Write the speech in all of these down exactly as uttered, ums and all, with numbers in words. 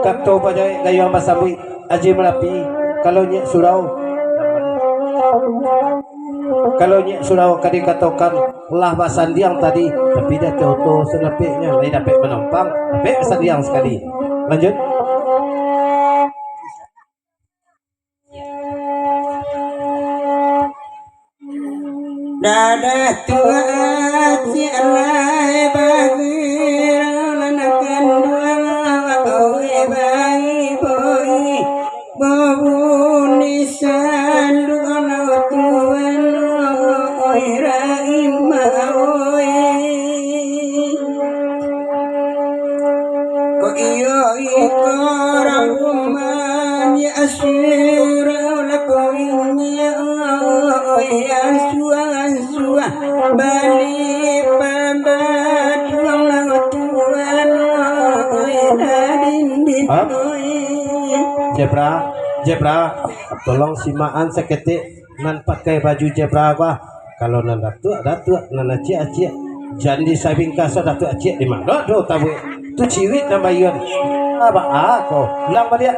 Kato pajawek gayuang basambuik, Aji Malapi, kalau nyiak surau, kalau nyiak surau ka dikatokan lah basandiang tadi, tapi dah toto sanapiknyo, lai dapek manumpang, dapek basandiang sakali. Lanjut. Dadah tuak ciek lai bagirau nan kanduang, oi bagi boi, babuni sanduang tuan, oi rahimah oi. Ko iyo iko rumah nyiak surau lah ko inyo, oi ansuang-ansuang bali pabaduang lah tuan, oi lah dinding, oi. Zebra, zebra, tolong simakan saketek. Nan pakai baju zebra ko, ah. Kalau nan datuak, datuak, nan aciak, aciak. Jan disabingkaso datuak aciak di mano do tabuik. Tu ciwik nan bayuan. Aba, ah, ko. Ulang baliak.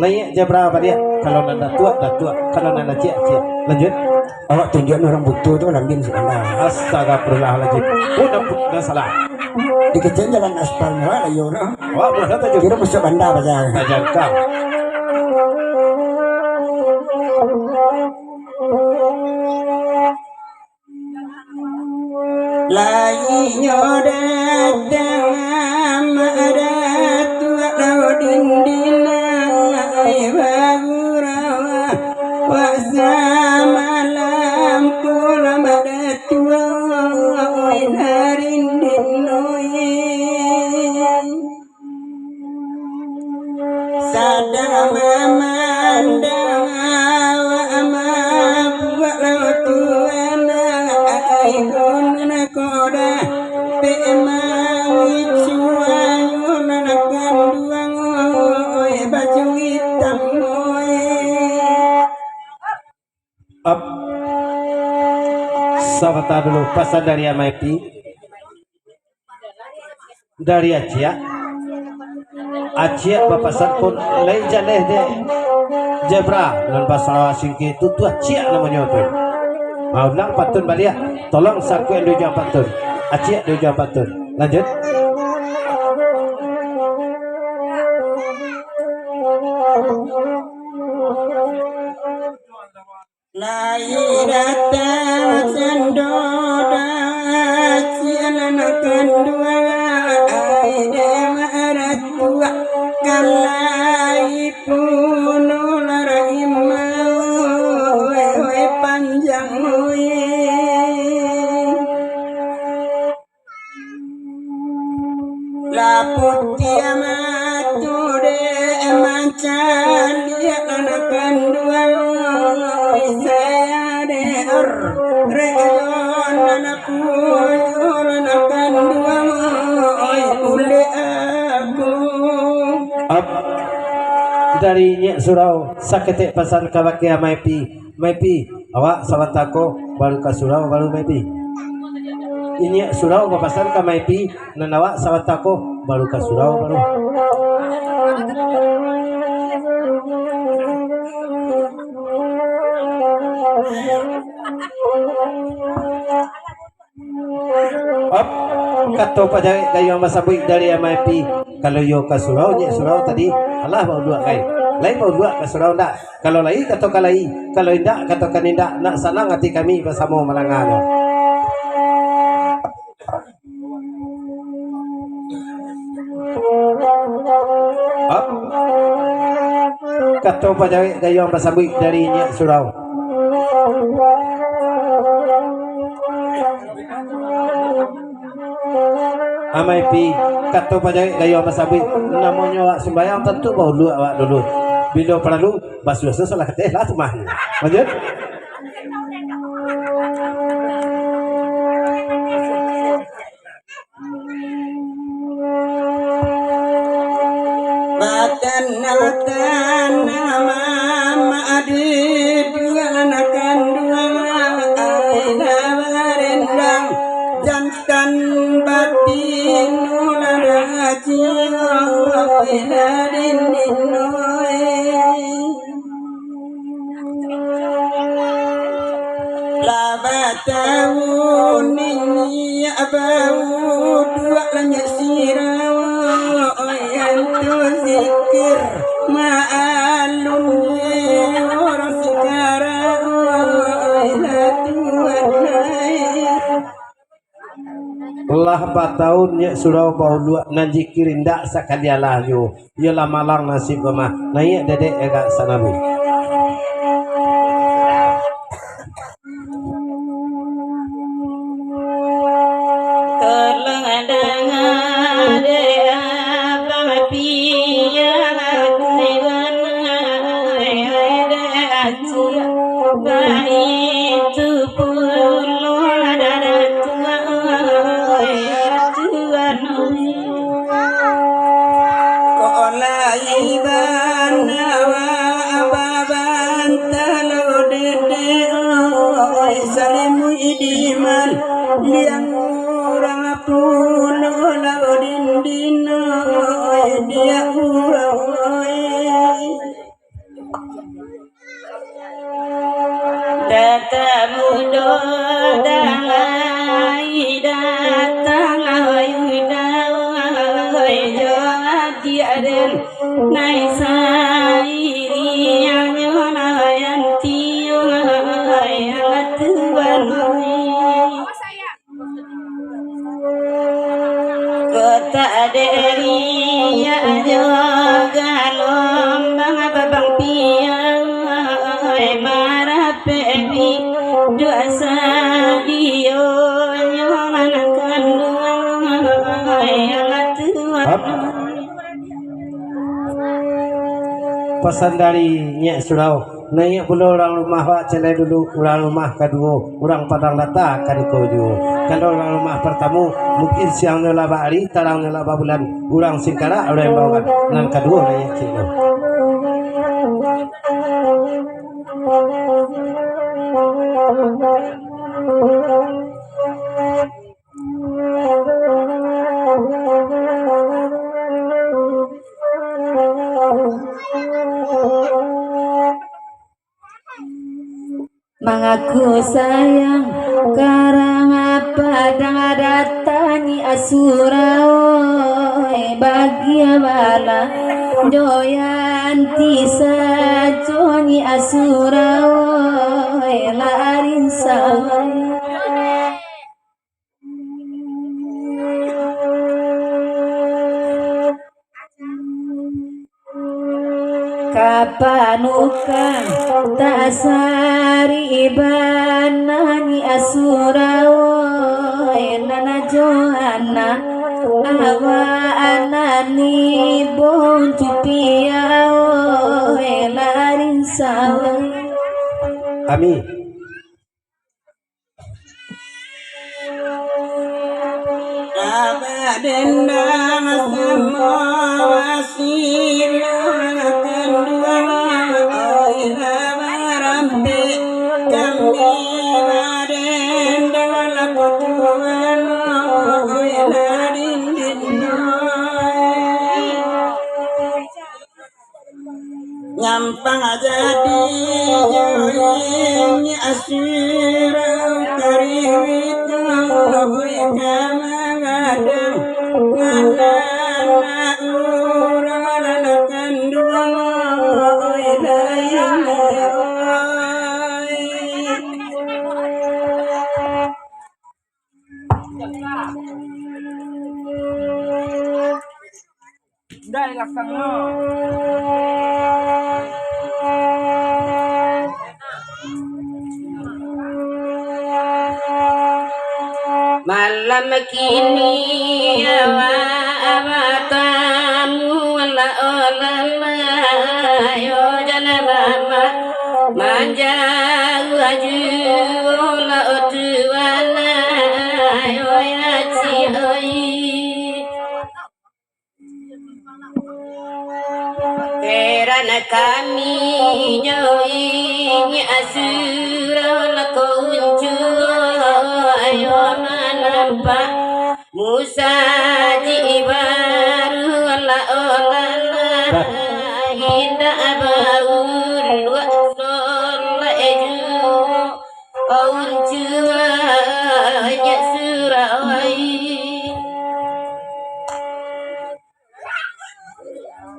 Naiak zebra baliak. Kalau nan datuak, datuak. Kalau nan aciak, aciak. Lanjut. Awak tunjuak urang buto tu lambin si anda. Astagfirullahaladzim. Oh, dah, dah salah. Dikecek jalan aspal ni, awak layu tu. Awak buah tu tajuk. Kira masuk banda paja. Tajangkang. Lainyo datang amak datuak, lalu dindin ai bagurau. Wak samalam pulang amak datuak, oi narindin oi. Sadang mamandang awak mabuak lo tuan, ai ko nan ko dapek mangicuah nan kanduang, oi baju itam oi. Ap. Sabanta dulu, pasan dari Amai Pi. Dari Aciak. Aciak bapasan pun lai jaleh dek Zebra nan basalawa singkek tu, tu Aciak namonyo tu. Ha, undang pantun baliak. Tolong sakuik di ujuang pantun. Aciak di ujuang pantun. Lanjut. Lai datang sando dacian anak kanduang, ai dek maratuak, kalai puno lah rahimah, weh, weh, panjang, weh. Lah putiah mato dek mancaliak anak kanduang, saya dek regon anak kuyur anak kanduang, oi ulek aku. Ap, dari Nyiak Surau, saketek pasan kabake Amai Pi. Mai Pi, awak sabanta ko baru ka surau baru Mai Pi. Inyiak surau bapasan ka Mai Pi, nan awak sabanta ko baru ka surau baru. Op, kato pajawek gayuang basambuik dari Amai Pi. Kalau iyo ka surau, Nyiak Surau tadi, alah bauluak lai. Lai bauluak ka surau ndak? Kalau lai, katokan lai. Kalau indak, katokan indak. Nak sanang ati kami basamo mandanganyo. Op, kato pajawek gayuang basambuik dari Nyiak Surau. Amai Pi, kato pajawek gayuang basambuik, namonyo awak sumbayang, tantu bauluak awak dulu. Bilo paralu, basuah-suah salah kateh lah tu mah. Lanjut. Batanam-tanam amak di duo anak kanduang, ai lah barendang, jantan batino lah Lah batahun niniak bauduak, lah nyo sirau, oi, antu zikir maalun, urang sikarang, oi, lah tuan, oi. Lah batahun niniak surau bauduak, nan zikir indak sakali alah juo. Iyolah malang nasib ko mah, naiak dedek agak sanabu. Tolong danga dek abang pian, baitu pulo lah darah tuan, tuan. Kok lai bana awak babantah lo dedek, oi, salimuik diman, liang urang pulo lo dindin, oi, diak urang, oi. Datang mudo, datang lai, datang lah Yuda, oi, jo adiak den, nai sairiangnyo lah Yanti, oi, lah tuan, oi. Kok tak dek riak jo galombang babang piang, marapek bi duak sadionyo anak kanduang, yang tuan. Pasan dari nyiak surau. Naiak pulo urang rumah wak, calai dulu urang rumah kaduo, urang Padang Data ka iko juo. Kalau urang rumah partamo, mungkin siangnyo lah baari, tarangnyo lah babulan, urang Singkarak, urang Imbauan. Nan kaduo naiak ciek tu. Mangaku sayang karang Padang Data nyiak surau, oi, bagia bala jo Yanti sajo nyiak surau, oi, larin sawai. Kapanukan tak sari bana nyiak surau, oi, nan jo anak awak anak ni bon cupiau, oi, larin sawai. Amin. Abah dendang samo wasilah kanduang, oi, lah barampek kami badendang lah kotuan, oi, lah dindin, oi. Nyampang jadi jo inyo asiro kariwik, oi, ka magadang, anak-anak urang lah kanduang, oi, lain, oi. Ndai laksana. Malam kini awak batamu lah, oh, lah, lah, yo, jalan lama manjauh juo lah, oh, tuan, yo, ya, ci, oi. Heran kami nyo inyo asura lah ko uncu, ayo manampak Musa di ibarat. Indak baun duo dolai juo, aun cu